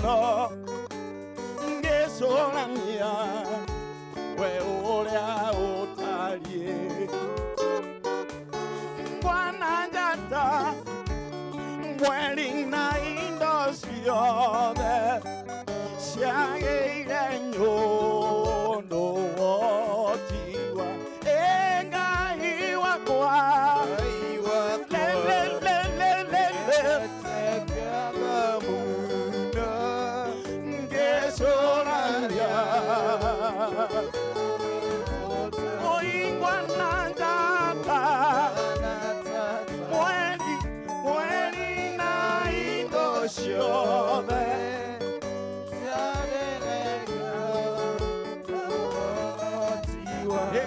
Muno ngĩcũrania we ũrĩa ũtariĩ ngwana njata mweri na indo ciothe ciagĩire nyũndũ wotiwa Ngai wakwa le le le le le ngĩcũrania oingwa na njata mweri mweri na indo ciothe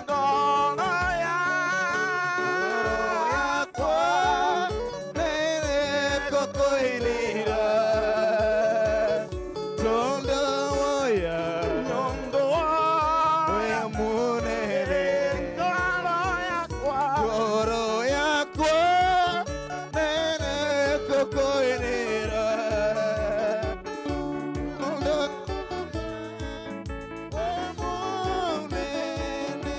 ngoro yakwa nĩgũkũinĩra tondũ woya nyondo wĩ mũnene ngoro yakwa ngoro yakwa nĩgũkũinĩra tondũ wĩ mũnene.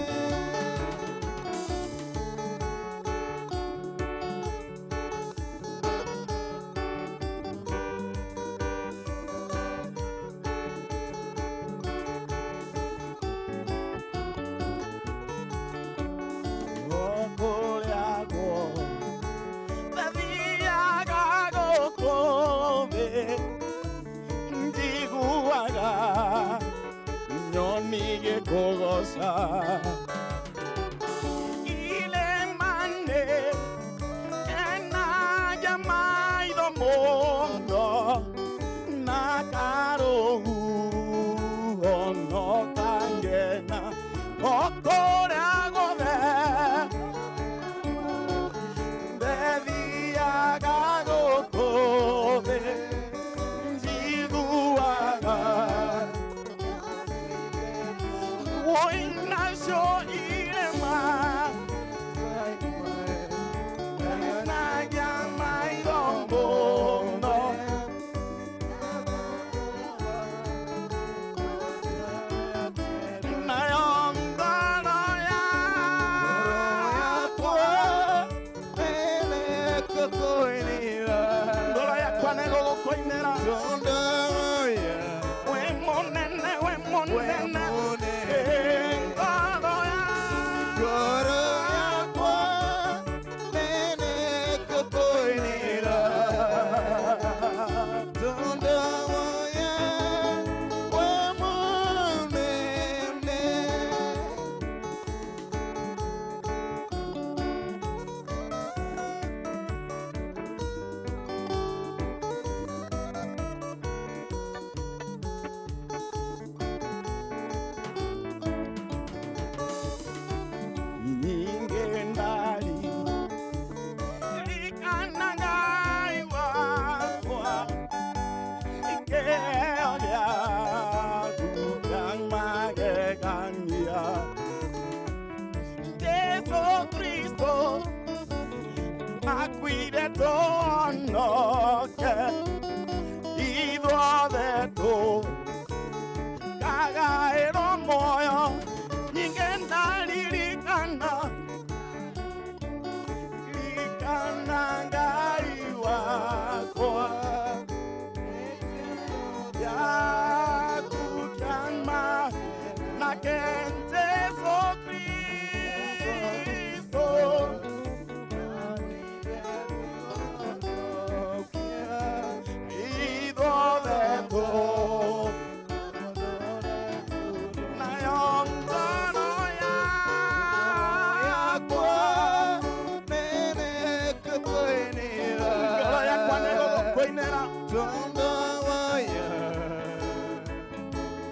Gũkũrĩagwo thathiaga gũkũ thĩ njiguaga nyoni gĩkũgoca irĩma-inĩ kenagia maitho mũno na karũhuho no kangena o kũrĩa guothe ndathiaga gũkũ thĩ njiguaga woi nacio irĩma kenagia maitho mũno nayo ngoro yakwa ngoro yakwa nĩgũgũkũinĩra wĩ mũnene wĩ mũnene ngoro yakwa nĩgũkũinĩra tondũ woya wĩ mũnene. Nyingĩ ndari ririkana Ngai wakwa kĩheo gĩaku kĩa magegania Jesũ Kristo akuire tũhonoke ithuothe tũkagaĩrwo muoyo nyingĩ ndaririkana ririkana Ngai wakwa yaku kĩama nake Jesũ Kristo ithuothe tũ nayo ngoro yakwa ngoro yakwa nĩgũgũkũinĩra Tondũ woya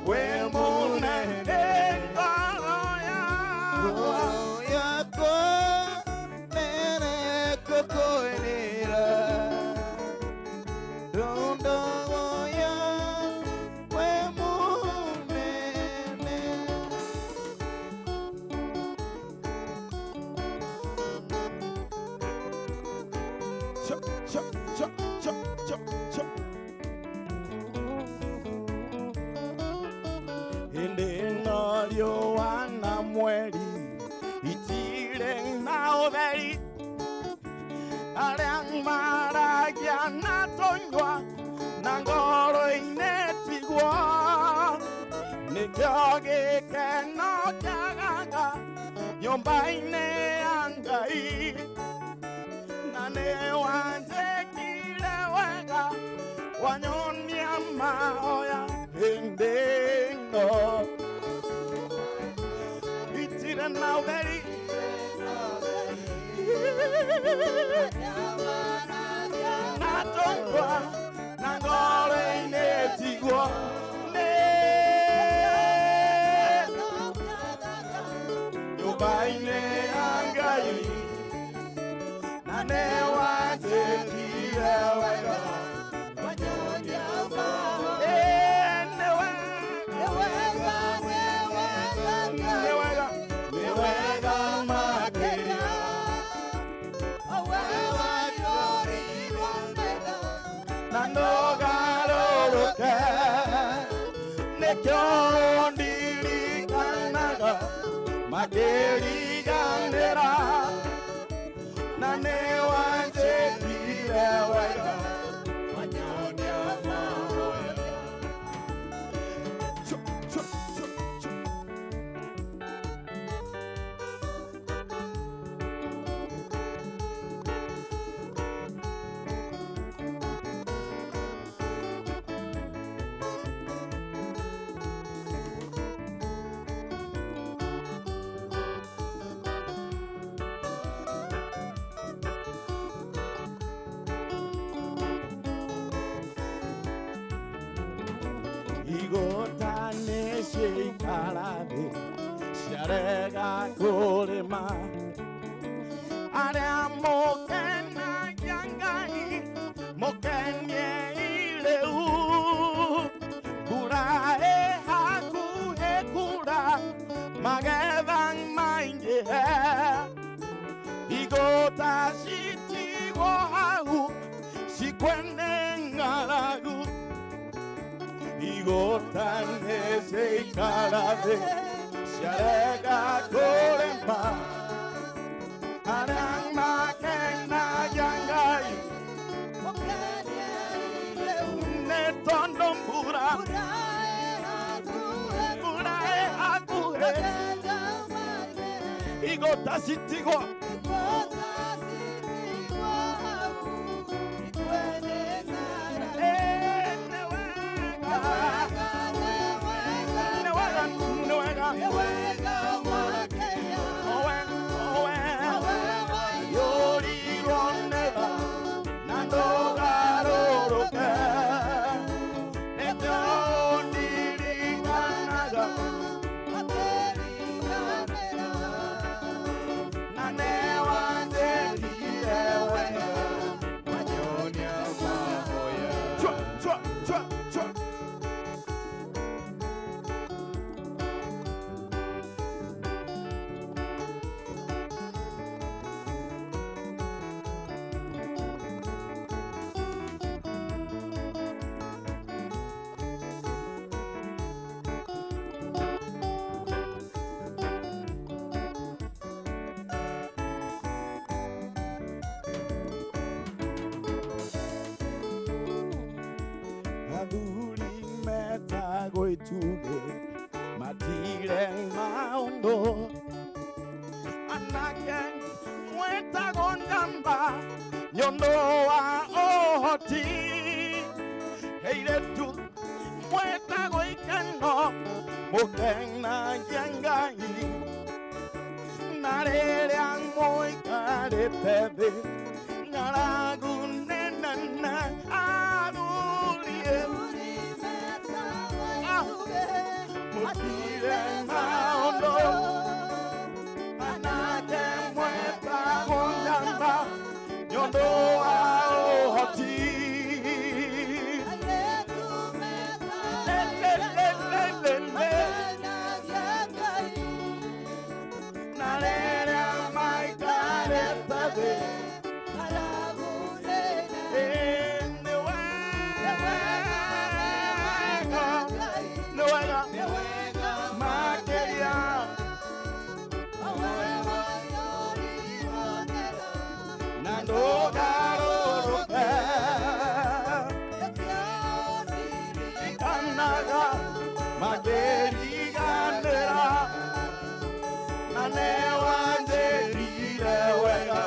wĩ mũnene ngoro Riũa na mweri itirĩ na ũtheri arĩa maragia na tũnyua na ngoro-inĩ tiguo nĩkĩo gĩkeno kĩagaga nyũmba-inĩ ya Ngai na nĩwanjĩkire wega wanyonia mahoya hĩndĩ ĩno itirĩ na ũtheri na tũnyua na ngoro-inĩ tiguo nĩ nyũmba-inĩ ya Ngai na nĩwanjĩkire wega nĩ wega makĩria na ndũgarũrũke nĩkĩo ndirikanaga makĩriganĩra na nĩwanjĩkire wega wanyonia mahoya. Chũ, chũ, chũ, chũ. Igota nĩciikara thĩ ciarega kũrĩma arĩa mũkenagia Ngai mũkeniei rĩu mbura ĩ hakuhĩ kura magetha maingĩhe igota citigwo hau cikwene ng'aragu igota nĩciikara thĩ ciarega kũrĩma arĩa makenagia Ngai nĩ tondũ mbura mbura ĩ hakuhĩ igota citigwo nĩ wega nĩ wega nĩ wega owe owe yũrirwo nĩ tha na ndũgarũrũke nĩkĩo ndirikanaga na nĩwanjĩkire wega Wanyonia mahoya. Chwa, chwa, chwa, chwa. Athuri metagwo itugĩ matirĩ maũndũ anake mwĩtagwo njamba nĩ ũndũ wa ũhoti airĩtu mwĩtagwo ikeno mũkenagia Ngai na rĩrĩa mũikarĩte thĩ ng'aragu nĩ nene athuri mũtirĩ maũndũ anake mwĩtagwo njamba nĩ ũndũ wa ũhoti Le, le, le, le, le, le. Na rĩrĩa maikarĩte thĩ nĩ wega nĩ wega wega makĩriganĩra na nĩwanjĩrire wega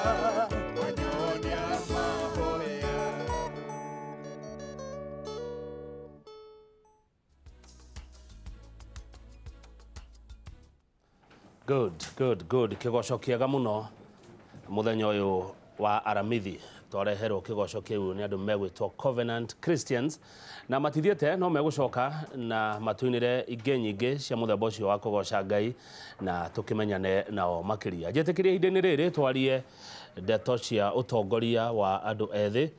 wanyonia mahoya. Good, good, good. Kĩgoco kĩega mũno mũthenya ũyũ wa Aramithi twareherwo kĩgoco kĩu nĩ andũ megwĩtwo Covenant Christians na matithiĩte no megũcoka na matũinĩre ingĩ nyingĩ cia mũthemba ũcio wa kũgoca Ngai na tũkĩmenyane nao makĩria. Njĩtĩkĩrie ihinda-inĩ rĩrĩ twarie ndeto cia ũtongoria wa andũ ethĩ,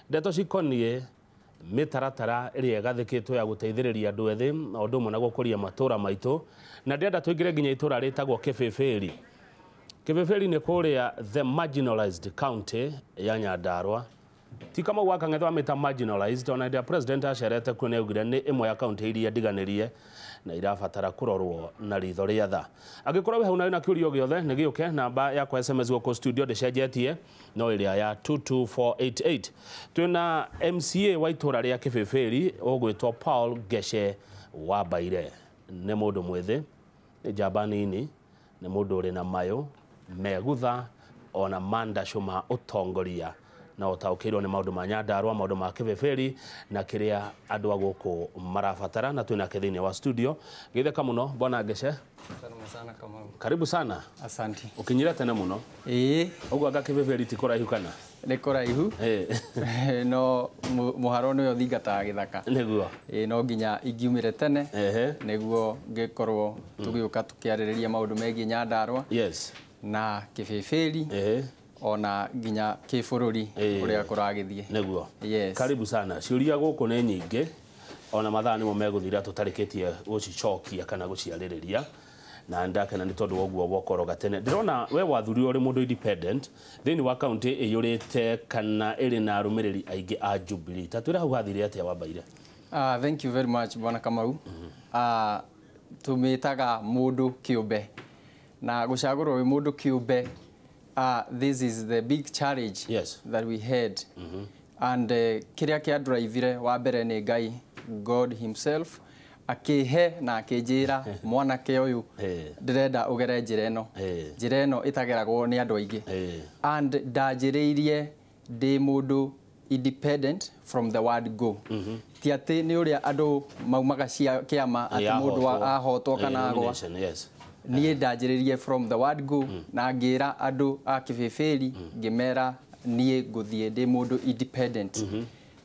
ndeto cikoniĩ mĩtaratara ĩrĩa ĩgathĩkĩtwo ya gũteithĩrĩria andũ ethĩ o ũndũ ũmwe na gũkũria matũra maitũ, na ndĩrenda tũingĩre nginya itũra rĩtagwo Kĩbĩbĩri. Kĩbĩbĩri nĩ kũrĩa the marginalized county ya Nyandarua. Ti Kamau wa Kang'ethe wamĩta marginalized, ona hĩndĩ ĩrĩa president acerete kuo nĩaugire nĩ ĩmwe ya kaunti iria ndiganĩrie na irabatara kũrorwo na ritho rĩa tha. Angĩkorwo wĩ hau na wĩna kĩũria o gĩothe nĩ gĩũke, namba yakwa SMS gũkũ studio ndĩcenjetie no ĩrĩa ya 22488. Twĩna MCA wa itũra rĩa Kĩbĩbĩri ũgwĩtwo Paul Ngece wa Mbaire. Nĩ mũndũ mwĩthĩ, nĩ njamba nini, nĩ mũndũ ũrĩ na mayũ megutha ona mandacũ ma ũtongoria na ũtaũkĩirwo nĩ maũndũ ma Nyandarua, maũndũ ma Kĩbĩbĩri na kĩrĩa andũ a gũkũ marabatara, na twĩnake thĩinĩ wa studio. Geithĩka mũno bwana Ngece. Asante sana Kamau. Karibu sana. Asante. Ũkinyire tene mũno. Ĩĩ. Ũguo anga Kĩbĩbĩri ti kũraihu kana? Nĩ kũraihu. No mũharo nĩwe ũthingataga gĩthaka. Nĩguo. Ĩĩ, no nginya ingiumire tene nĩguo ngĩkorwo tũgĩũka tũkĩarĩrĩria maũndũ megiĩ Nyandarua. Yes. Na Kĩbĩbĩri. Ona nginya kĩbũrũri ũrĩa kũragĩthiĩ. Nĩguo. Yes. Karibu sana. Ciũria gũkũ nĩ nyingĩ ona mathaa nĩmo megũthira tũtarĩkĩtie gũcicokia kana gũciarĩrĩria, na ndakena nĩ tondũ wa ũguo wokoroga tene. Ndĩrona we wathurirwo ũrĩ mũndũ independent thĩinĩ wa kaunti ĩiyũrĩte kana ĩrĩ na arũmĩrĩri aingĩ a Jubilee. Ta twĩre hau hathire atĩa Wambaire? Thank you very much bwana Kamau. Tũmĩtaga mũndũ kĩũmbe, na gũcagũrwo wĩ mũndũ kĩũmbe, this is the big challenge. Yes. That we had. And kĩrĩa kĩandrivire wa mbere nĩ Ngai, God himself akĩhe na akĩnjĩra mwanake ũyũ ndĩrenda ũgere njĩra ĩno, njĩra ĩno ĩtageragwo nĩ andũ aingĩ. And ndanjĩrĩirie ndĩ mũndũ independent from the word go. Ti atĩ nĩ ũrĩa andũ maumaga kĩama atĩ mũndũ ahotwo kana agwa. Yes. Niĩ ndanjĩrĩirie from the word go na ngĩra andũ a Kĩbĩbĩri ngĩmera niĩ ngũthiĩ ndĩ mũndũ independent.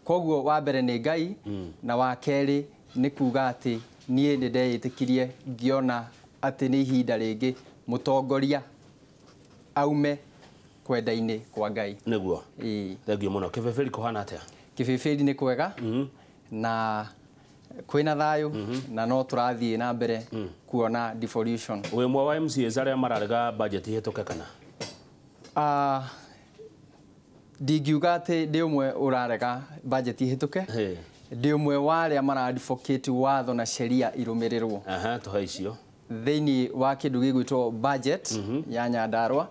Koguo wa mbere nĩ Ngai, na wa kerĩ nĩ kuga atĩ niĩ nĩ ndeyĩtĩkirie ngĩona atĩ nĩ ihinda rĩngĩ mũtongoria aume kwenda-inĩ kwa Ngai. Nĩguo. Thengiũ mũno. Kĩbĩbĩri kũhana atĩa? Kĩbĩbĩri nĩ kwega na kwĩna thayũ na no tũrathiĩ na mbere kuona devolution. Wĩ ũmwe wa MCAs arĩa mararega budget ihĩtũke kana? Ndingiuga atĩ ndĩ ũmwe ũrarega budget ihĩtũke. Ndĩ ũmwe wa arĩa mara-advocate watho na sheria irũmĩrĩrwo. Tũhe icio. Thĩinĩ wa kĩndũ gĩgwĩtwo budget ya Nyandarua.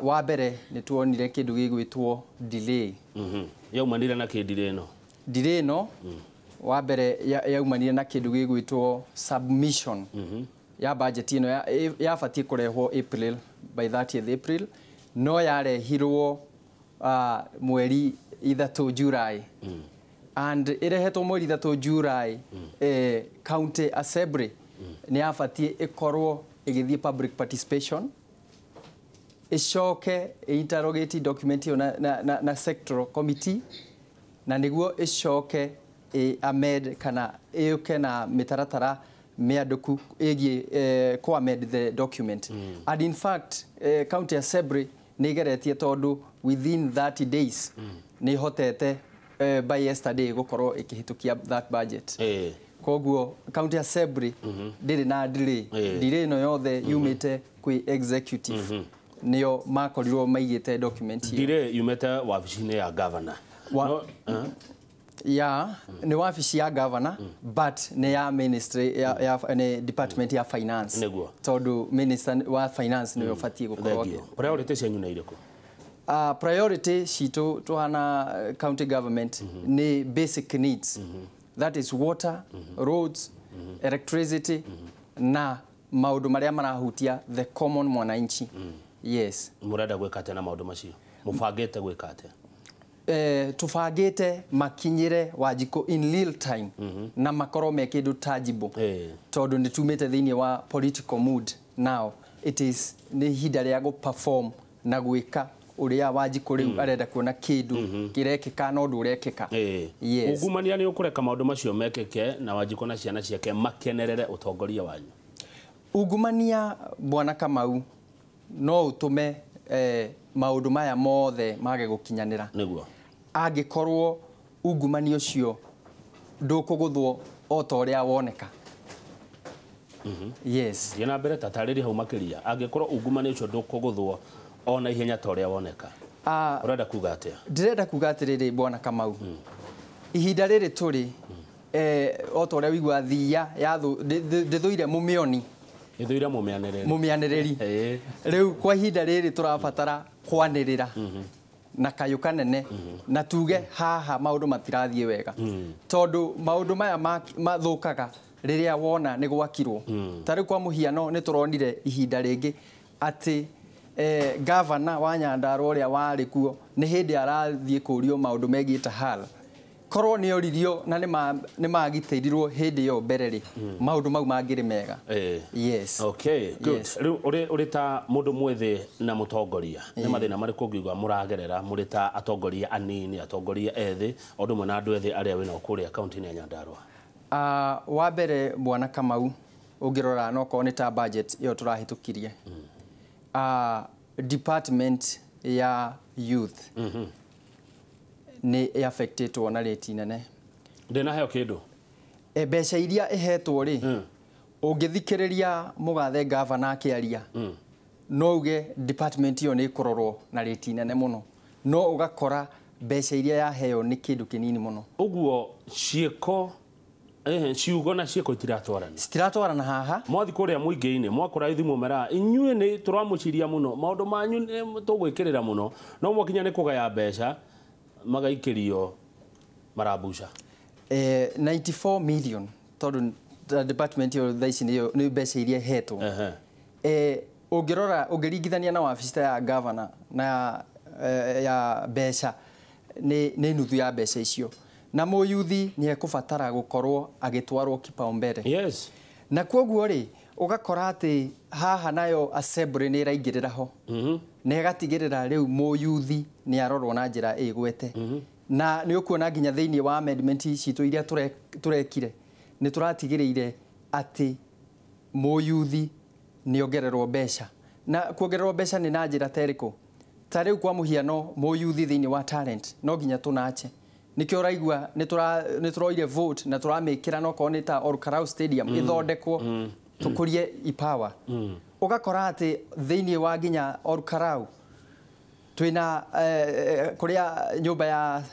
Wa mbere nĩ tuonire kĩndũ gĩgwĩtwo delay. Yaumanire na kĩ delay ĩno? Delay ĩno wa mbere yaumanire na kĩndũ gĩgwĩtwo submission ya budget ĩno yabatiĩ kũrehwo April by 30th April, no yarehirwo mweri 3 July. And ĩrehetwo mweri 3 July, county assembly nĩ yabatiĩ ĩkorwo ĩgĩthiĩ public participation, ĩcoke interrogate document ĩyo na sectoral committee, na nĩguo ĩcoke amend kana ĩũke na mĩtaratara mĩandũku ĩgiĩ kũ amend the document. And in fact county assembly nĩ ĩgeretie tondũ within 30 days nĩ ĩhotete by yesterday gũkorwo ĩkĩhĩtũkia that budget. Koguo county assembly ndĩrĩ na delay. Delay ĩno yothe yumĩte kwĩ executive, nĩo makorirwo maigĩte document ĩyo. Delay yumĩte wabici-inĩ ya governor. Ya nĩ wabici ya governor, but nĩ ya ministry ya nĩ department ya finance. Nĩguo. Tondũ minister wa finance nĩwe ũbatiĩ gũkorwo. Priority cianyu nĩ irĩkũ? Priority citũ tũhana county government nĩ basic needs. That is water, roads, electricity na maũndũ marĩa marahutia the common mwananchi. Yes. Mũrenda gwĩka atĩa na maũndũ macio? Mũbangĩte gwĩka atĩa? Tũbangĩte makinyĩre Wanjikũ in real time na makorwo me kĩndũ tangible, tondũ nĩ tumĩte thĩinĩ wa political mood. Now it is nĩ ihinda rĩa gũ perform na gwĩka ũrĩa Wanjikũ rĩu arenda kuona kĩndũ kĩrekĩka na ũndũ ũrekĩka. Yes. Ungumania nĩ ũkũreka maũndũ macio mekĩke na Wanjikũ na ciana ciake makenerere ũtongoria wanyu? Ungumania, Bwana Kamau, no ũtũme maũndũ maya mothe mage gũkinyanĩra. Nĩguo. Angĩkorwo ungumania ũcio ndũkũgũthwo o ta ũrĩa woneka. Yes. Thiĩ na mbere, tatarĩria hau makĩria. Angĩkorwo ungumania ũcio ndũkũgũthwo ona ihenya ta ũrĩa woneka, ũrenda kuga atĩa? Ndĩrenda kuga atĩrĩrĩ, Bwana Kamau, ihinda rĩrĩ tũrĩ, o ta ũrĩa wĩigua thiia ndĩthũire mũmĩoni. Ĩthũire mũmĩanĩrĩri. Mũmĩanĩrĩri. Rĩu kwa ihinda rĩrĩ tũrabatara kwanĩrĩra na kayũ kanene na tuge haha maũndũ matirathiĩ wega, tondũ maũndũ maya mathũkaga rĩrĩa wona nĩ gwakirwo. Ta rĩu kwa mũhiano nĩ tũronire ihinda rĩngĩ atĩ gavana wa Nyandarua ũrĩa warĩ kuo nĩ hĩndĩ arathiĩ kũrio maũndũ megiĩ Tahal. Korwo nĩ oririo na nĩ magitĩrirwo hĩndĩ ĩyo mbere rĩ, maũndũ mau mangĩrĩ mega. Yes. Okay, good. Yes. Rĩu ũrĩ ta mũndũ mwĩthĩ na mũtongoria, nĩ mathĩna marĩkũ ũngiuga mũragerera mũrĩ ta atongoria anini, atongoria ethĩ, o ũndũ ũmwe na andũ ethĩ arĩa wĩnao kũrĩa kaunti-inĩ ya Nyandarua? Wa mbere, Bwana Kamau, ũngĩrora no korwo nĩ ta budget ĩyo tũrahĩtũkirie, department ya youth nĩ ĩaffectĩtwo na rĩti nene. Ndĩnaheo kĩndũ. Mbeca iria ĩhetwo rĩ, ũngĩthikĩrĩria mũgathe gavana akĩaria, no uge department ĩyo nĩ ĩkũrorwo na rĩti nene mũno, no ũgakora mbeca iria yaheo nĩ kĩndũ kĩnini mũno. Ũguo ciĩko, ciugo na ciĩko itiratwarana. Citiratwarana haha. Mwathi kũrĩa mũingĩ-inĩ mwakora ithuĩ mũmeraga inyuĩ nĩ tũramũciria mũno, maũndũ manyu nĩ tũgwĩkĩrĩra mũno, no mwakinya nĩ kũgaya mbeca magaikĩrio marambuca. 94 million, tondũ department ĩyo thaa ici nĩ mbeca iria ĩhetwo. Ũngĩrora ũngĩringithania na wabici ta ya governor na ya mbeca nĩ nuthu ya mbeca icio, na mũyuthi nĩ ekũbatara gũkorwo agĩtwarwo kipaumbele. Yes. Na kwoguo rĩ, ũgakora atĩ haha nayo assembly nĩ ĩraingĩrĩra ho na ĩgatigĩrĩra rĩu mũyuthi nĩ arorwo na njĩra ĩgwete. Na nĩ ũkuona nginya thĩinĩ wa amendment citũ iria tũrekire nĩ tũratigĩrĩire atĩ mũyuthi nĩ ongererwo mbeca. Na kuongererwo mbeca nĩ na njĩra ta ĩrĩkũ? Ta rĩu kwa mũhiano mũyuthi thĩinĩ wa talent no nginya tũnache. Nĩkĩo ũraigua nĩ tũroire vote na tũramĩkĩra no korwo nĩ ta Olkalau Stadium ĩthondekwo tũkũrie ipawa. Ũgakora atĩ thĩinĩ wa nginya Olkalau twĩna kũrĩa nyũmba ya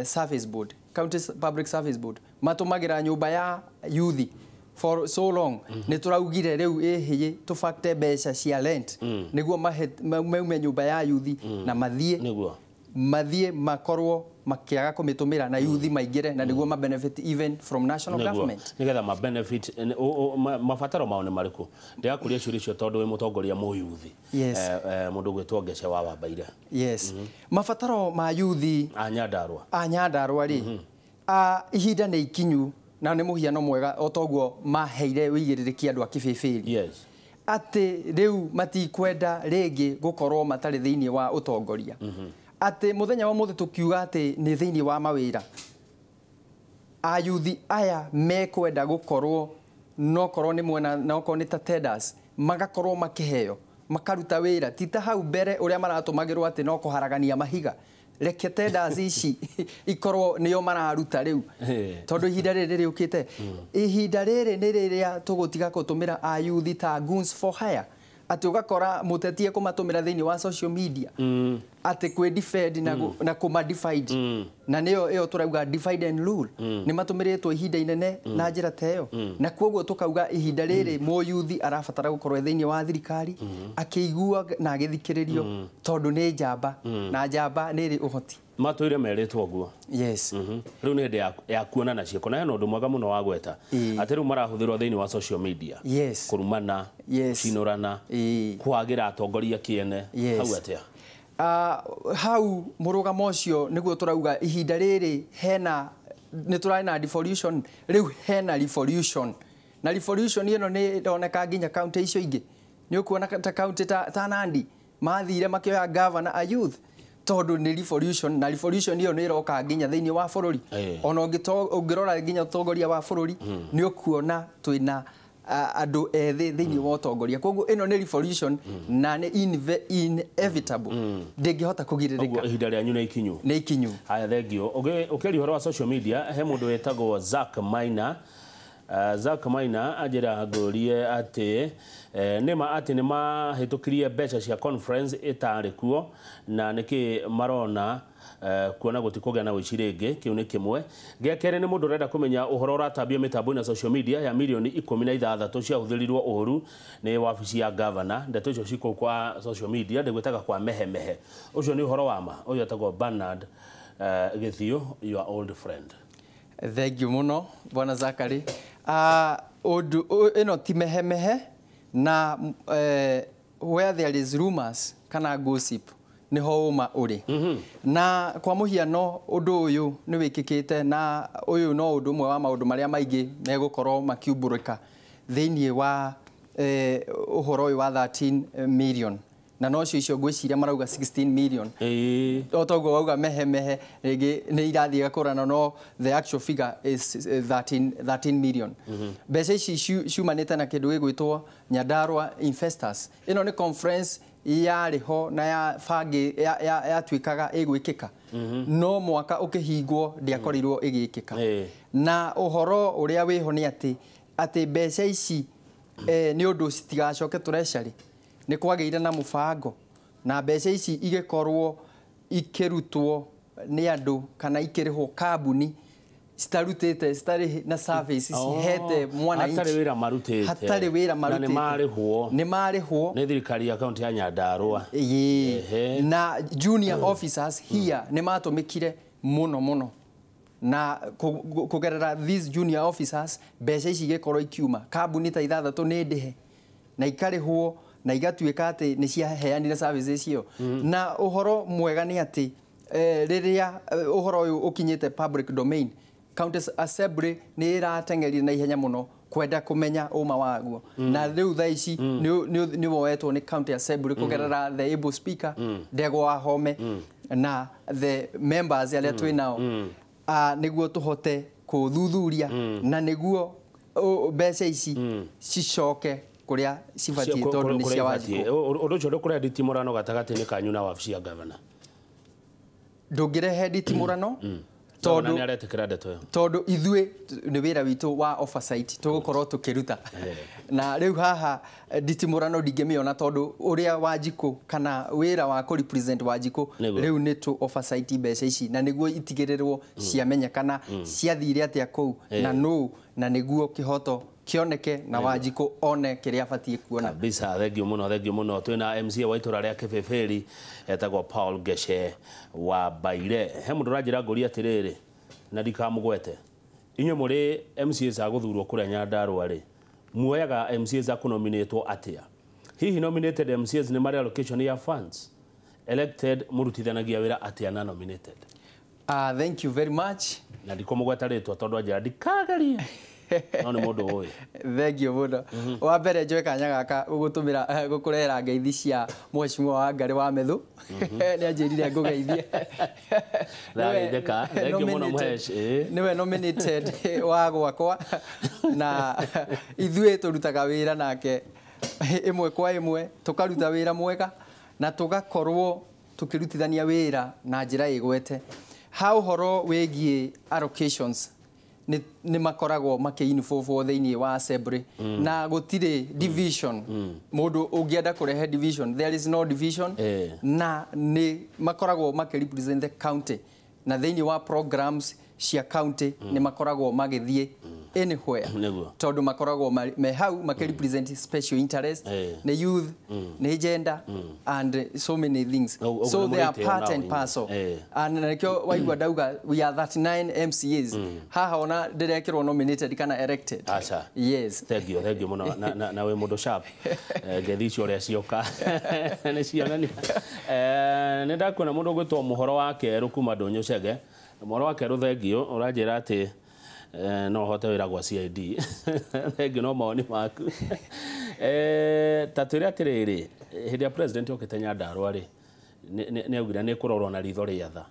service board, county public service board, matũmagĩra nyũmba ya youth for so long. Nĩ tũraugire rĩu ĩhĩĩ tũbakte mbeca cia rent nĩguo maume nyũmba ya youth na mathiĩ Nĩguo. mathiĩ makorwo makĩaga kũmĩtũmĩra na youth maingĩre na nĩguo ma benefit even from national government. Nĩgetha ma benefit mabataro mao nĩ marĩkũ? Ndĩrakũria ciũria icio tondũ wĩ mũtongoria mũyuthi. Yes. Mũndũ ũgwĩtwo Ngece wa Wambaire. Yes. Mabataro ma youth a Nyandarua. A Nyandarua rĩ, ihinda nĩ ikinyu na nĩ mũhiano mwega o toguo maheire wĩigĩrĩrĩki andũ a Kĩbĩbĩri. Yes. Atĩ rĩu matikwenda rĩngĩ gũkorwo matarĩ thĩinĩ wa ũtongoria. Atĩ mũthenya wa mũthĩ tũkiuga atĩ nĩ thĩinĩ wa mawĩra, ayuthi aya mekwenda gũkorwo nokorwo nĩ mwena nokorwo nĩ ta tenders magakorwo makĩheo makaruta wĩra, ti ta hau mbere ũrĩa maratũmagĩrwo atĩ no kũharagania mahiga. Reke tenders ici ikorwo nĩo mararuta rĩu, tondũ ihinda rĩrĩ rĩũkĩte, ihinda rĩrĩ nĩ rĩrĩa tũgũtiga gũtũmĩra ayuthi ta goons for hire, atĩ ũgakora mũteti ekũmatũmĩra thĩinĩ wa social media atĩ kwĩ defend na kũma divide, na nĩyo ĩyo tũrauga divide and rule. Nĩ matũmĩrĩtwo ihinda inene na njĩra ta ĩyo, na kwoguo tũkauga ihinda rĩrĩ mũyuthi arabatara gũkorwo thĩinĩ wa thirikari akĩigua na agĩthikĩrĩrio, tondũ nĩ njamba na njamba nĩ ĩrĩ ũhoti. Matũire merĩtwo ũguo. Yes. Rĩu nĩ hĩndĩ ya kuonana ciĩko, na hena ũndũ mwega mũno wa gweta atĩ rĩu marahũthĩrwo thĩinĩ wa social media. Yes. Kũrumana, Yes. gũcinũrana, kwagĩra atongoria kĩene. Yes. Hau atĩa? Hau mũrũgamo ũcio nĩguo tũrauga ihinda rĩrĩ hena nĩ tũrarĩ na devolution, rĩu hena revolution, na revolution ĩno nĩ ĩroneka nginya kaunti icio ingĩ. Nĩ ũkuona ta kaunti ta Nandi mathire makĩoya governor a youth tondũ nĩ revolution, na revolution ĩyo nĩ ĩroka nginya thĩinĩ wa bũrũri. Ona ũngĩrora nginya ũtongoria wa bũrũri nĩ ũkuona twĩna andũ ethĩ thĩinĩ wa ũtongoria. Koguo ĩno nĩ revolution na nĩ inevitable, ndĩngĩhota kũgirĩrĩka. Ihinda rĩanyu nĩ ikinyu. Nĩ ikinyu. Haya, thengio. Ũkĩaria ũhoro wa social media, he mũndũ wĩtagwo Zack Maina. Zack Maina anjĩra ngũrie atĩ nĩma atĩ nĩ mahĩtũkirie mbeca cia conference ĩtarĩ kuo, na nĩkĩ marona kuona gũtikũgĩa na ũici rĩngĩ. Kĩu nĩ kĩmwe. Gĩa kerĩ nĩ mũndũ ũrenda kũmenya ũhoro ũratambio mĩtambo-inĩ ya social media ya milioni 16 ciahũthĩrirwo ũru nĩ wabici ya governor. Ndeto icio cikũu kwa social media ndĩgwĩtaga kwa mehemehe. Ũcio nĩ ũhoro wa ma. Ũyũ etagwo Bernard Gĩthiũ, your old friend. Thank you mũno Bwana Zakari. Ũndũ ĩno ti mehemehe, na where there is rumors kana gossip nĩho ũma ũrĩ. Na kwa mũhiano ũndũ ũyũ nĩ wĩkĩkĩte, na ũyũ no ũndũ ũmwe wa maũndũ marĩa maingĩ megũkorwo makiumbũrĩka thĩinĩ wa ũhoro ũyũ wa 13 million, na nocio icio ngwĩciria marauga 16 million. O toguo wauga mehemehe rĩngĩ nĩ irathiĩ igakũrana, no the actual figure is 13 million. Mbeca ici ciumanĩte na kĩndũ gĩgwĩtwo Nyandarua Investors. Ĩno nĩ conference yarĩ ho na yatuĩkaga ĩgwĩkĩka, no mwaka ũkĩhingwo ndĩakorirwo ĩgĩkĩka. Na ũhoro ũrĩa wĩho nĩ atĩ mbeca ici nĩ ũndũ citigacoke treasury, nĩ kwagĩire na mũbango, na mbeca ici igĩkorwo ikĩrutwo nĩ andũ kana ikĩrĩhwo kambuni citarutĩte, citarĩ na service cihete mwananchi, hatarĩ wĩra marutĩte, hatarĩ wĩra marutĩte, na nĩ marĩhwo nĩ thirikari ya kaunti ya Nyandarua. Na junior officers here nĩ matũmĩkire mũno mũno, na kũgerera these junior officers mbeca ici igĩkorwo ikiuma kambuni ta 6 nĩ ndĩhe na ikarĩhwo na igatuĩka atĩ nĩ ciaheanire services icio. Na ũhoro mwega nĩ atĩ rĩrĩa ũhoro ũyũ ũkinyĩte public domain, County Assembly nĩ ĩrateng'erire na ihenya mũno kwenda kũmenya ũma waguo. Na rĩu thaa ici nĩ woetwo nĩ County Assembly kũgerera the able speaker Ndegwa Wahome na the members arĩa twĩ nao, nĩguo tũhote kũthuthuria na nĩguo mbeca ici cicoke kuria cibatie tondu ni cia Wanjikũ. Ũndũ ũcio ndũkũrehe nditimũrano gatagatĩ-inĩ kanyu na wabici ya gavana? Ndũngĩrehe nditimũrano tondu nĩ aretĩkĩra ndeto ĩyo, tondu ithuĩ nĩ wĩra witũ wa oversight tũgũkorwo tũkĩruta. Na rĩu haha nditimũrano ndingĩmĩona tondu ũrĩa Wanjikũ kana wĩra wa kũ represent Wanjikũ rĩu nĩ tũ oversight mbeca ici, na nĩguo itigĩrĩrwo ciamenyekana ciathire atĩa kũu na nũ, na nĩguo kĩhoto kĩoneke na Wanjikũ one kĩrĩa abatiĩ kuona. Kabisa, thengio mũno, thengio mũno. Twĩna MCA wa itũra rĩa Kĩbĩbĩri etagwo Paul Gece wa Mbaire. He mũndũ ũranjĩra ngũria atĩrĩrĩ, na ndikamũgwete, inyuĩ mũrĩ MCAs a gũthurwo kũrĩa Nyandarua rĩ, muoyaga MCAs a kũnominĩtwo atĩa? Hihi nominated MCAs nĩ marĩ allocation ya funds? Elected mũrutithanagia wĩra atĩa na nominated? Thank you very much. Na ndikũmũgweta rĩtwa tondũ anjĩra ndikagerie. No nĩ mũndũ ũĩ. Thank you mũno. Wa mbere njoe kanya gaka gũgũtũmĩra gũkũrehera ngeithi cia mheshimiwa Wangarĩ wa Methu. Nĩ anjĩrire ngũgeithie. Ndagĩtheka. Thank you mũno mhesh. Nĩwe nominated wa gwakwa, na ithuĩ tũrutaga wĩra nake ĩmwe kwa ĩmwe, tũkaruta wĩra mwega na tũgakorwo tũkĩrutithania wĩra na njĩra ĩgwete. Ha ũhoro wĩgiĩ allocations, nĩ makoragwo makĩinvolve thĩinĩ wa assembly, na gũtirĩ division. Mũndũ ũngĩenda kũrehe division, there is no division. Na nĩ makoragwo makĩrepresent the county, na thĩinĩ wa programs cia county nĩ makoragwo magĩthiĩ anywhere tondũ makoragwo me hau makĩrepresent special interest, nĩ youth, nĩ gender and so many things. So they are part and parcel. And nĩkĩo waigua ndauga we are 39 MCAs haha ona ndĩrekĩrwo nominated kana elected. Acha. Yes. Thank you, thank you mũno na wĩ mũndũ sharp. Ngethi icio ũrĩa cioka nĩ cionania. Nĩ ndakuona mũndũ ũgwĩtwo Mũhoro wa Kerũ kuma Ndũnyũ Chege. Mũhoro wa Kerũ, thengio, ũranjĩra atĩ no hote wĩra gwa CID. Thengio no mawoni maku. Ta twĩre atĩrĩrĩ, hĩndĩ ya president okĩte Nyandarua rĩ, nĩ augire nĩ kũrorwo na ritho rĩa tha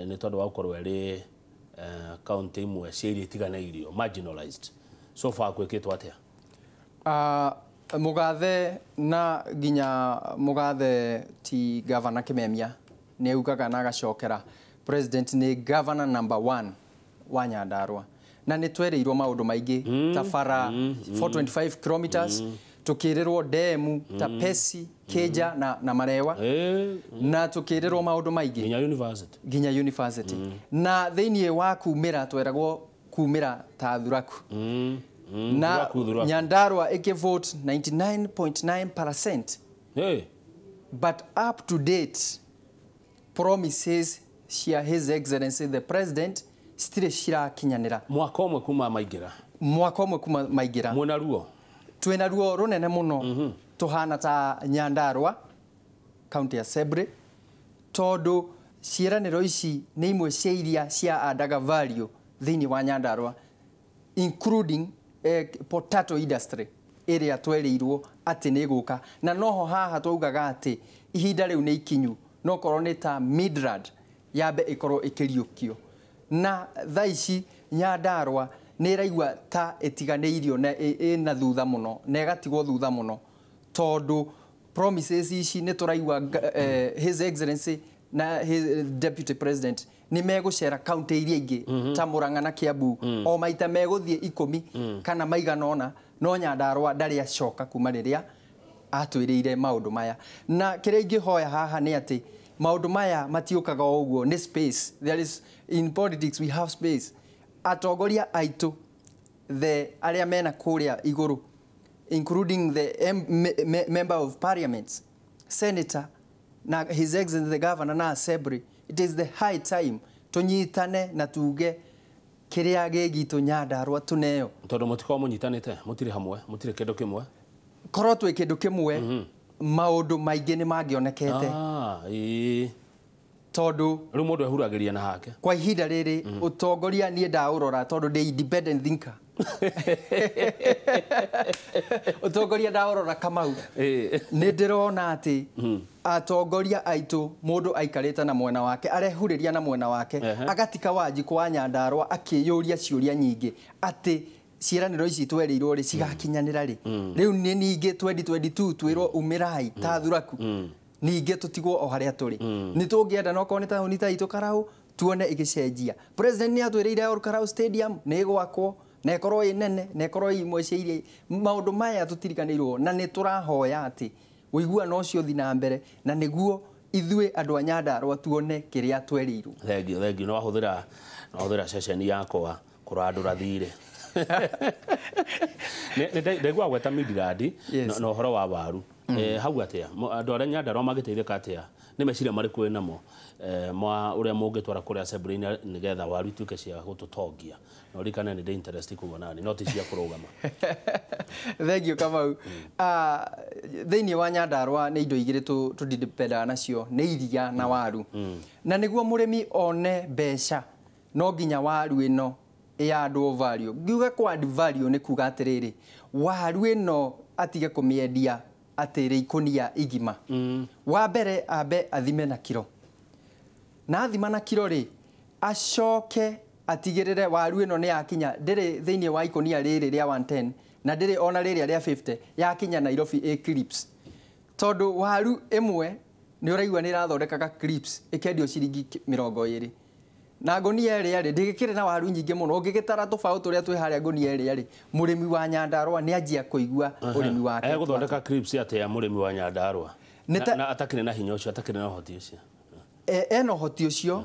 nĩ tondũ wa gũkorwo ĩrĩ county imwe cia iria itiganĩirio, marginalized. So far gwĩkĩtwo atĩa? Mũgathe na nginya mũgathe ti Governor Kimemia nĩ augaga na agacokera president nĩ governor number 1 wa Nyandarua na nĩ twereirwo maũndũ maingĩ ta bara 425 kilometers, tukĩrĩrwo demu ta Pesi, Keja na Marewa, na tukĩrĩrwo maũndũ maingĩ nginya university na thĩinĩ wa kumĩra tweragwo kumĩra ta thuraku na Nyandarua ĩkĩvote 99.9%. Hey. But up to date promises cia His Excellency the President citirĩ cirakinyanĩra. Mwaka ũmwe kuma maingĩra. Mwaka ũmwe kuma maingĩra. Mwĩna ruo? Twĩna ruo rũnene mũno. Tũhana ta Nyandarua County Assembly tondũ ciĩranĩro ici nĩ imwe cia iria cia andaga value thĩinĩ wa Nyandarua, including potato industry ĩrĩa twerĩirwo atĩ nĩ ĩgũka, na noho haha twaugaga atĩ ihinda rĩu nĩ ikinyu no korwo nĩ ta Midrand yambe ĩkorwo ĩkĩriũkio, na thaa ici Nyandarua nĩ ĩraigua ta ĩtiganĩirio na ĩna thutha mũno na ĩgatigwo thutha mũno tondũ promises ici nĩ tũraigua His Excellency na his Deputy President nĩ megũcera county iria ingĩ ta Murang'a na Kiambu o maita megũthiĩ 10 kana maigana ũna, no Nyandarua ndarĩ acoka kuma rĩrĩa atwĩrĩire maũndũ maya. Na kĩrĩa ingĩhoya haha nĩ atĩ maũndũ maya matiũkaga o ũguo, nĩ space. There is, in politics we have space. Atongoria aitũ the arĩa mena kũrĩa igũrũ, including the member of parliament, senator na His Excellency the Governor na assembly, it is the high time tũnyitane na tuge kĩrĩa gĩgitũ Nyandarua tũneo. Tondũ mũtikorwo mũnyitanĩte, mũtirĩ hamwe, mũtirĩ kĩndũ kĩmwe. Korwo twĩ kĩndũ kĩmwe, maũndũ maingĩ nĩ mangĩonekete. Tondũ rĩu mũndũ ehuragĩria na hake. Kwa ihinda rĩrĩ ũtongoria niĩ ndaũrora tondũ ndĩ independent thinker. Ũtongoria ndaũrora Kamau, nĩ ndĩrona atĩ atongoria aitũ mũndũ aikarĩte na mwena wake, arehurĩria na mwena wake, agatika Wanjikũ wa Nyandarua akĩyũria ciũria nyingĩ atĩ ciĩranĩro ici twerĩirwo rĩ cigakinyanĩra rĩ. Rĩu nĩ ningĩ 2022 twĩrwo umĩrai ta thuraku, ningĩ tũtigwo o harĩa tũrĩ. Nĩ tũngĩenda no korwo nĩ taũni ta itũ Karau tuone ĩgĩcenjia. President nĩ atwĩrĩire Ol Karau Stadium nĩ ĩgwakwo na ĩkorwo ĩ nene na ĩkorwo imwe cia iria. Maũndũ maya tũtiriganĩirwo na nĩ tũrahoya atĩ ũiguano ũcio ũthiĩ na mbere na nĩguo ithuĩ andũ a Nyandarua tuone kĩrĩa twerĩirwo. Thengiũ, thengiũ. No wahũthĩra ceceni yakwa kũrandũra thirĩ. Ndaigua gweta Midrand na ũhoro wa waru. Hau atĩa andũ arĩa Nyandarua mangĩteithĩka atĩa nĩ meciria marĩkũ wĩ namo ma ũrĩa mũngĩtwara kũrĩa assembly-inĩ nĩgetha waru ituĩke cia gũtũtongia? Na ũririkane nĩ ndĩ interest kuuma nani no ti cia kũrũgama. Thengiũ Kamau. Thĩinĩ wa Nyandarua nĩ indo igĩrĩ tũdipendaga nacio, nĩ iria na waru. Na nĩguo mũrĩmi one mbeca no nginya waru ĩno ĩyandwo value. Ngiuga kwa add value nĩ kuga atĩrĩrĩ, waru ĩno atige kũmĩendia atĩrĩ ikũnia igima. Wa mbere ambe athime na kiro, na athima na kiro rĩ acoke atigĩrĩre waru ĩno nĩ yakinya, ndĩrĩ thĩinĩ wa ikũnia rĩrĩ rĩa 110 na ndĩrĩ ona rĩrĩa rĩa 50, yakinya Nairobi ĩ clips. Tondũ waru ĩmwe nĩ ũraigua nĩ ĩrathondekaga clips ĩkendio ciringi 20, na ngũnia ĩrĩa rĩ ndĩgĩkĩrĩ na waru nyingĩ mũno. Ũngĩgĩtara tũbaũ tũrĩa twĩ harĩa ngũnia ĩrĩa rĩ, mũrĩmi wa Nyandarua nĩ anjia kũigua ũrĩmi wake. Egũthondeka clips atĩa mũrĩmi wa Nyandarua na atakĩrĩ na hinya ũcio, atakĩrĩ na ũhoti ũcio? Ena ũhoti ũcio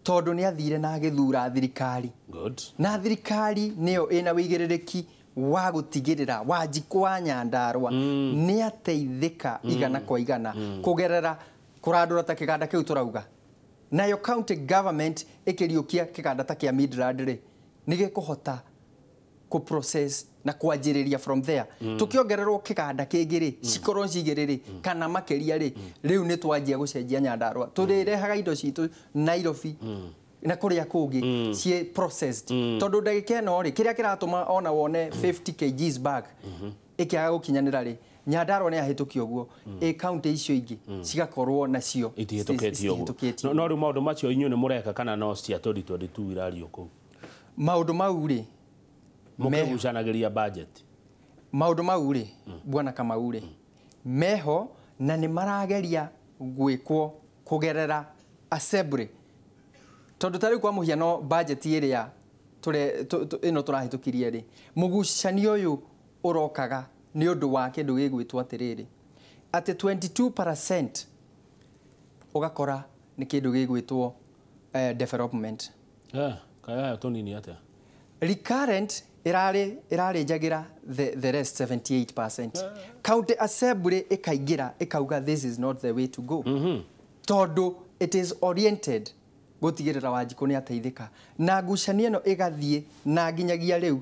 Tondũ nĩ athire na agĩthura thirikari. Good. Na thirikari nĩyo ĩna wĩigĩrĩrĩki wa gũtigĩrĩra Wanjikũ wa Nyandarua nĩ ateithĩka igana kwa igana kũgerera kũrandũra ta kĩganda kĩu tũrauga. Nayo county government ĩkĩriũkia kĩganda ta kĩa Midrand rĩ, nĩ gĩkũhota kũ process na kwanjĩrĩria from there. Tũkĩongererwo kĩganda kĩngĩ rĩ, cikorwo cigĩrĩ rĩ, kana makĩria rĩ, rĩu nĩ twanjia gũcenjia Nyandarua. Tũrĩrehaga indo citũ Nairobi na kũrĩa kũngĩ ciĩ processed. Tondũ ndagĩka ĩno rĩ, kĩrĩa kĩratũma ona wone 50 kgs bag ĩkĩaga gũkinyanĩra rĩ, Nyandarua nĩ yahĩtũkia ũguo, ĩ county icio ingĩ cigakorwo nacio Itihĩtũkĩtio ũguo. citihĩtũkĩtio. No rĩu maũndũ macio inyuĩ nĩ mũreka kana no cia 2022 irario kũu? Maũndũ mau rĩ, Mũkĩgucanagĩria budget. Maũndũ mau rĩ, bwana Kamau rĩ, meho na nĩ marageria gwĩkwo kũgerera assembly. Tondũ ta rĩu kwa mũhiano budget ĩrĩa ĩno tũrahĩtũkirie rĩ, mũgucanio ũyũ ũrokaga nĩ ũndũ wa kĩndũ gĩgwĩtwo atĩrĩrĩ, atĩ 22% ũgakora nĩ kĩndũ gĩgwĩtwo development. Kaya tũnini atĩa? Recurrent ĩrarĩ the rest 78%. County assembly ĩkaingĩra ĩkauga this is not the way to go. Tondũ it is oriented gũtigĩrĩra Wanjikũ nĩ ateithĩka. Na ngucanio ĩno ĩgathiĩ na nginyagia rĩu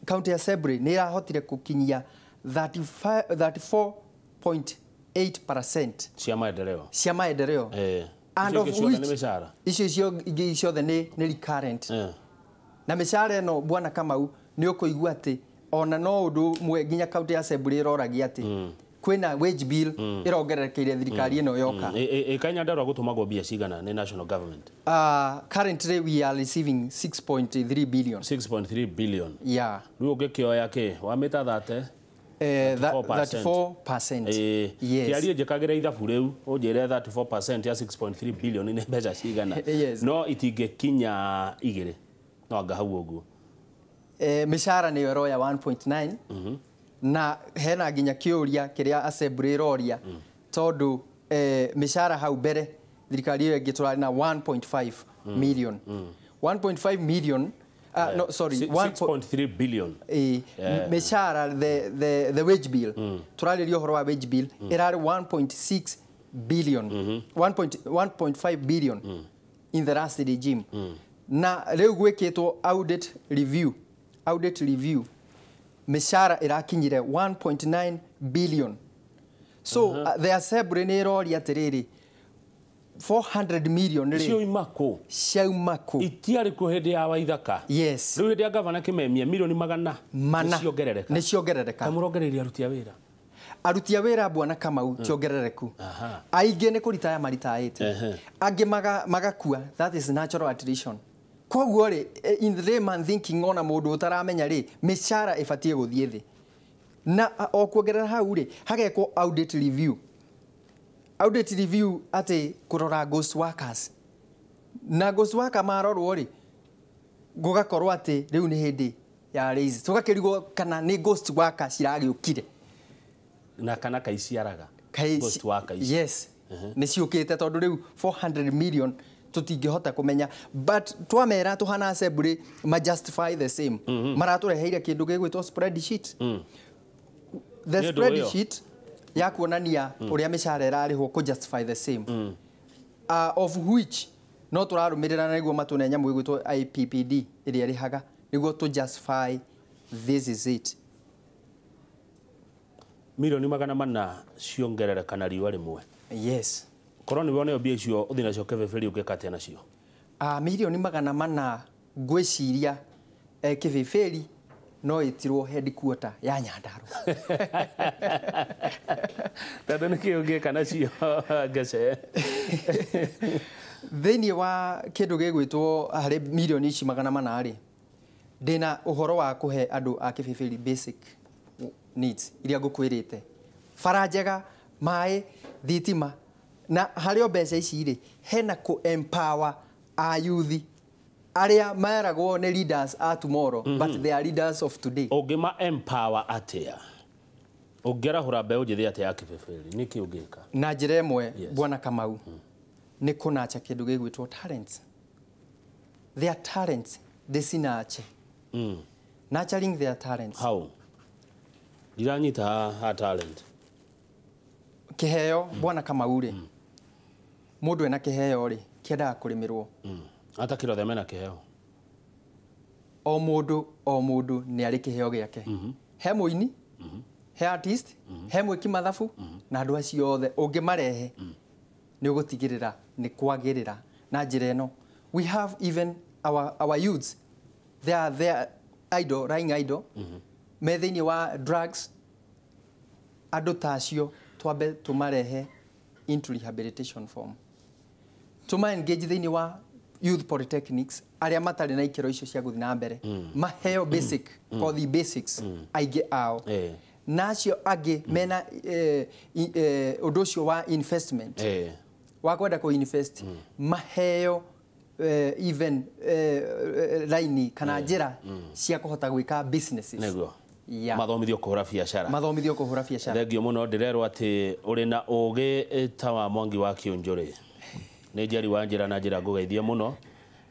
county assembly nĩ ĩrahotire gũkinyia 34.8% cia maendeleo. Cia maendeleo. And Icio of ingĩ ciothe nĩ which mĩcara. Icio ingĩ ciothe nĩ recurrent. Na mĩcara ĩno bwana Kamau nĩ ũkũigua atĩ ona no ũndũ ũmwe nginya county assembly ĩroragia atĩ kwĩna wage bill ĩrongererekeire thirikari ĩno yoka. Ĩ Nyandarua gũtũmagwo mbia cigana nĩ national government? Currently we are receiving 6.3 billion. 6.3 billion. Yeah. Rĩu ũngĩkĩoya kĩ wamĩta 30 34%. 34%. Yes. Kĩarie njĩkagĩra ithabu rĩu ũnjĩre 34% ya 6.3 billion nĩ mbeca cigana. Yes. No itingĩkinya igĩrĩ. No anga hau ũguo. Mĩcara nĩyo ĩroya 1.9 na hena nginya kĩũria kĩrĩa assembly ĩroria tondũ mĩcara hau mbere thirikari ĩyo ĩngĩ tũrarĩ na 1.5 million. 1.5 million no, sorry, 6.3 billion. Mĩcara the wage bill tũrarĩria ũhoro wa wage bill ĩrarĩ 1.6 billion, 1.5 billion in the last regime. Na rĩu gwĩkĩtwo audit review mĩcara ĩrakinyire 1.9 billion. So the assembly nĩ ĩroria atĩrĩrĩ, 400 million rĩ Cioima kũ? Ciauma kũ? Itiarĩ kuo hĩndĩ ya Waithaka. Yes. Rĩu hĩndĩ ya gavana Kĩmemia milioni magana mana nĩciongerereka. Nĩ ciongerereka. Ta mũrongereria aruti a wĩra. Aruti a wĩra bwana Kamau tiongerereku. Aingĩ nĩ kũritaya maritaĩte, angĩ magakua, that is natural attrition. Koguo rĩ, in the layman thinking, ona mũndũ ũtaramenya rĩ, mĩcara ĩbatiĩ gũthiĩ thĩ. Na o kuongerera hau rĩ, hagekwo audit review atĩ kũrora ghost workers, na ghost worker marorwo rĩ, gũgakorwo atĩ rĩu nĩ hĩndĩ ya raise, tũgakĩrigwo kana nĩ ghost worker ciragĩũkire Na kana kaiciaraga. Kai Ghost worker ici. Yes, nĩ ciũkĩte tondũ rĩu 400 million tũtingĩhota kũmenya, but twamera tũhana assembly ma justify the same, maratũreheire kĩndũ gĩgwĩtwo spreadsheet, the Nĩ ũndũ ũyũ. spreadsheet ya kuonania ũrĩa mĩcara ĩrarĩhwo kũ justify the same, of which no tũrarũmĩrĩra na nĩguo matũne nyamũ ĩgwĩtwo IPPD ĩrĩa ĩrĩhaga nĩguo tũ justify this is it. Milioni 400 ciongerereka na riũa rĩmwe. Yes. Korwo nĩwe oneo mbia icio ũthiĩ nacio kĩbĩbĩri ũngĩka atĩa nacio? Milioni 400 ngwĩciria kĩbĩbĩri no ĩtirwo headquarter ya Nyandarua. Tondũ nĩkĩ ũngĩka nacio ngece? Thĩinĩ wa kĩndũ gĩgwĩtwo harĩ milioni ici 400 rĩ, ndĩna ũhoro wa kũhe andũ a kĩbĩbĩri basic needs iria ngũkwĩrĩte, bara njega, maĩ, thitima. Na harĩ o mbeca ici rĩ, hena kũ empower a youth arĩa meragwo nĩ leaders a tomorrow, but they are leaders of today. Ũngĩma empower atĩa? Ũngĩarahũra mbeũ njĩthĩ atĩa ya kĩbĩbĩri? Nĩkĩ ũngĩka? Na njĩra ĩmwe, Yes. bwana Kamau, nĩ kũnacha kĩndũ gĩgwĩtwo talents. Their talents ndĩcinache. Nurturing their talents. How ndiranyita ha talent. Kĩheo, bwana Kamau rĩ, mũndũ ena kĩheo rĩ, kĩendaga kũrĩmĩrwo. Ata kĩrothe mena kĩheo. O mũndũ, o mũndũ nĩ arĩ kĩheo gĩake. He mũini, he artist, he mwĩki mathabu, na andũ acio othe ũngĩmarehe nĩ ũgũtigĩrĩra nĩ kwagĩrĩra na njĩra ĩno. We have even our youths, they are there idle, lying idle, me thĩinĩ wa drugs. Andũ ta acio twambe tũmarehe into rehabilitation form, tũma engage thĩinĩ wa youth polytechnics arĩa matarĩ na ikĩro icio cia gũthiĩ na mbere, maheo basic kothi, basics, aingĩ ao. Na acio angĩ mena ũndũ ũcio wa investment, wa kwenda kũ invest, maheo even raini kana njĩra cia kũhota gwĩka businesses. Nĩguo. Yeah. Mathomithio kũhũra biacara. Mathomithio kũhũra biacara. Thengio mũno. Ndĩrerwo atĩ ũrĩ na ũgĩ ta wa Mwangi wa Kĩũnjũrĩ. Nĩ Njeri wa njĩra na njĩra ngũgeithie mũno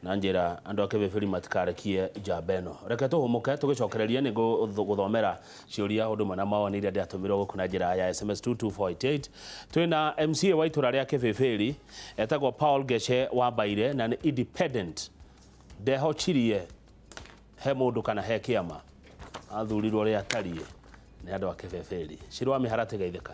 na njĩra andũ a Kĩbĩbĩri matikarekie njamba ĩno. Reke tũhũmũke, tũgĩcokererie nĩ gũthomera ciũria ũndũ ũmwe na mawoni iria ndĩratũmirwo gũkũ na njĩra ya SMS 22488. Twĩna MCA wa itũra rĩa Kĩbĩbĩri etagwo Paul Gece wa Mbaire na nĩ independent, ndehocirie he mũndũ kana he kĩama, athurirwo ũrĩa atariĩ nĩ andũ a Kĩbĩbĩri. Ciro wa mĩharatĩ, geithĩka.